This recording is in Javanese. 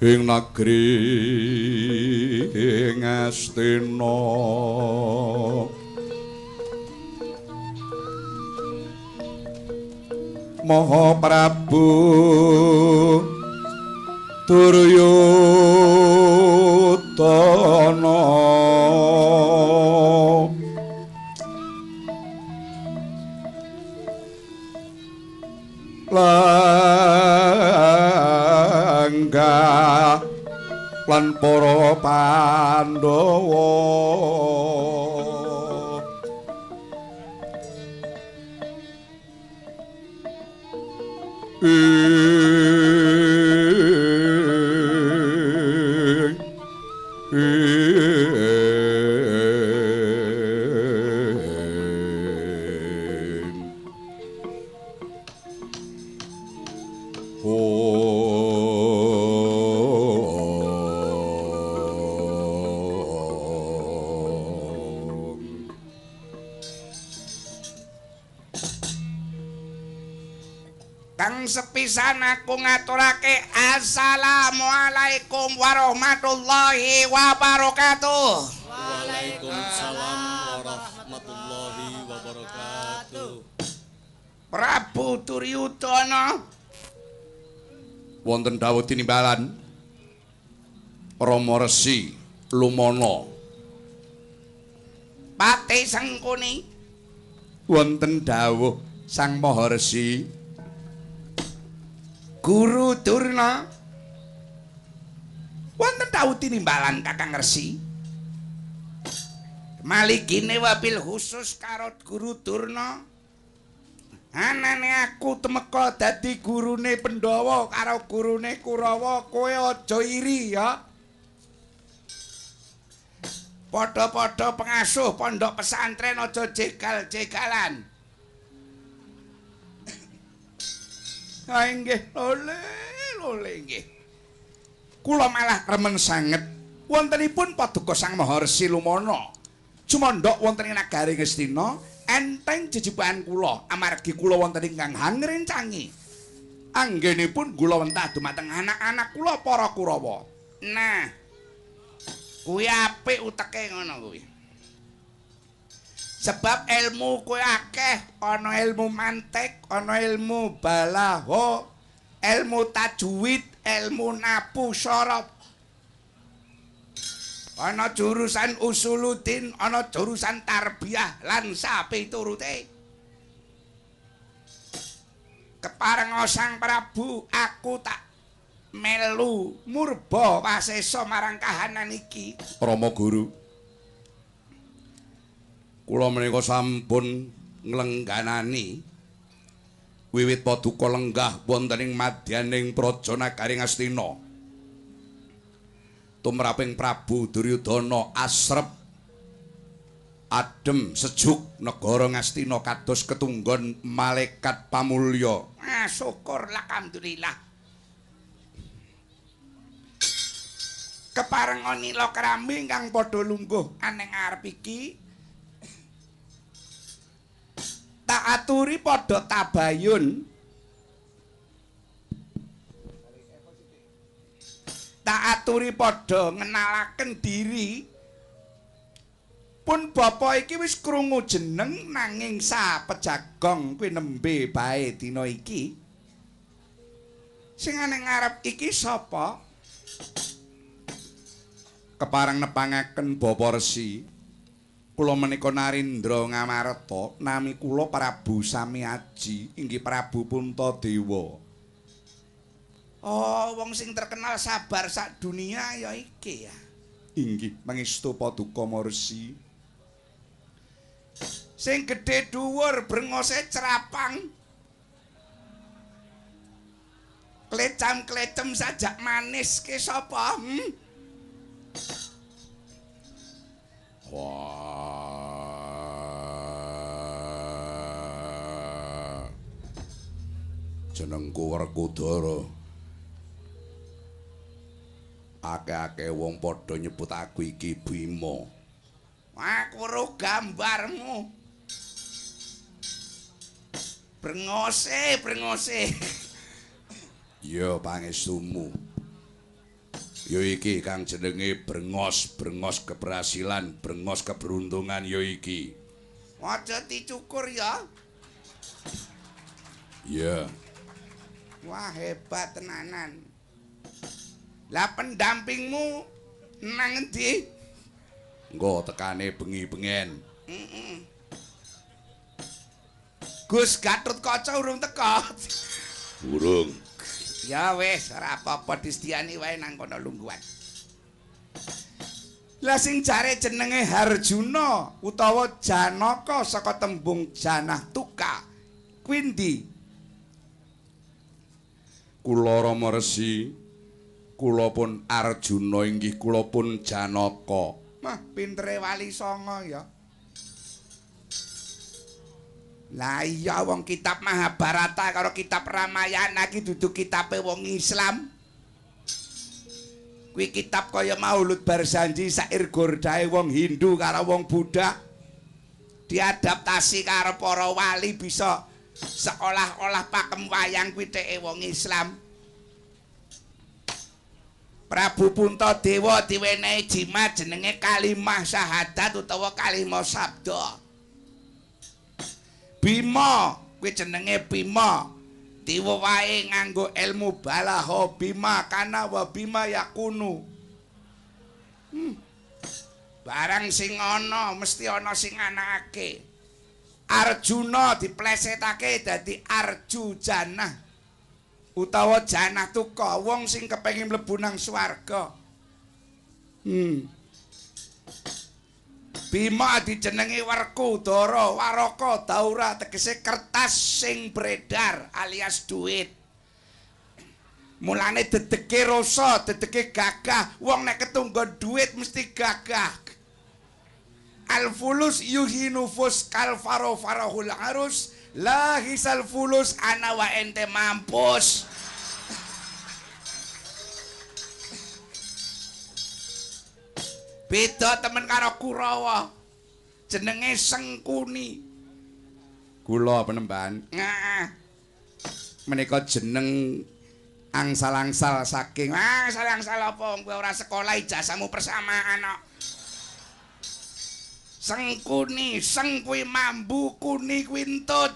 Ing negeri Ngastina Maha Prabu Duryudana langga lan para Pandhawa Sepisan aku ngaturake assalamualaikum warahmatullahi wabarakatuh. Waalaikumsalam warahmatullahi wabarakatuh. Prabu Duryudana wonten dawuh tinimbalan Rama Resi Lumana Pati Sengkuni wonten dawuh Sang Maha Resi Guru Durna wonten dawuh tinimbalan Kakang Resi maligine wabil khusus karo Guru Durna anane aku temeka dadi gurune Pandhawa karo gurune Kurawa kowe aja iri ya padha-padha pengasuh pondok pesantren aja jegal-jegalan. Ha nggih, lole lole nggih. Kula malah remen sanget wontenipun paduka Sang Maha Resi Lumana. Sumandhak wonten ing nagari Ngastina enteng jejebahan kula amargi kula wonten ingkang hangrencangi. Anggenipun kula wentah dumateng anak-anak kula para Kurawa. Nah, kuwi apik uteke ngono kuwi. Sebab ilmu kuwi akeh, ana ilmu mantik, ana ilmu balaha, ilmu tajwid, ilmu napu sharaf. Ana jurusan usuluddin, ana jurusan tarbiyah lan sapiturute. Keparenga Sang Prabu, aku tak melu murba wasesa marang kahanan iki. Rama Guru, kula menika sampun nglengganani wiwit paduka lenggah wonten ing madyaning praja nagari Ngastina. Tumraping Prabu Duryudana asrep adem sejuk negara Ngastina kados ketunggon malaikat pamulya. Ah, syukur alhamdulillah. Keparenga nila krami ingkang padha lungguh aneng ngarep iki tak aturi padha tabayun. Tak aturi padha ngenalaken diri. Pun bapa iki wis krungu jeneng nanging sapejagong kuwi nembe bae dina iki. Sing aneng ngarep iki sapa? Kepareng nepangaken Bapa Resi, kula menika Narendra Ngamarta, nami kula Prabu Samiaji, inggih Prabu Puntadewa. Oh, wong sing terkenal sabar sak dunia ya iki ya. Inggih mangestu paduka Resi. Sing gedhe dhuwur brengose cerapang. Klecam-klecem sajak manis ke sapa? Wah. Jenengku Werkudara. Akeh-akeh wong padha nyebut aku iki Bima. Aku weruh gambarmu. Brengose, brengose. Ya pangestumu. Ya iki kang jenenge brengos, brengos keberhasilan, brengos keberuntungan ya iki. Aja dicukur ya. Iya. Wah, hebat tenanan. Lah pendampingmu nang endi? Engko tekane bengi-bengen. Heeh. Gus Gatotkaca urung teka. Urung. Ya wis, ora apa-apa distiani wae nang kono lungguhan. Lah sing jare jenenge Harjuna utawa Janaka saka tembung Janah Tuka kuwi ndi? Kula Rama Resi, kula pun Arjuna inggih kula pun Janaka. Mah pintere Wali Songo ya. Lah iya wong kitab Mahabharata karo kitab Ramayana ki dudu kitabe wong Islam. Kuwi kitab kaya Maulud Barzanji sair gordae wong Hindu karo wong Buddha. Diadaptasi karo para wali bisa seolah-olah pakem wayang kuwi teke wong Islam. Prabu Puntadewa diwenehi jimat jenenge kalimah syahadat utawa kalimah sabda. Bima kuwi jenenge Bima diwewahi nganggo ilmu balaha bima kana wa bima yakunu. Barang sing ana mesti ana sing anakake. Arjuna diplesetake dadi Arju Janah utawa Janah Tuka, wong sing kepengin mlebu nang swarga. Bima dijenengi Werkudara, Waraka, Daura tegese kertas sing beredar alias duit. Mulane dedege rasa, dedege gagah. Wong nek ketunggon duit mesti gagah. Al fulus yuhi nufus kal faro farahul arus la hisal fulus ana wa ente mampus. Beda temen karo Kurawa. Jenenge Sengkuni. Kula penemban. Heeh. Menika jeneng angsal-angsal saking angsal-angsal apa wong kowe ora sekolah ijazahmu persamaan kok. Sengkuni, seng kuwi mambu, kuni kuwi entut.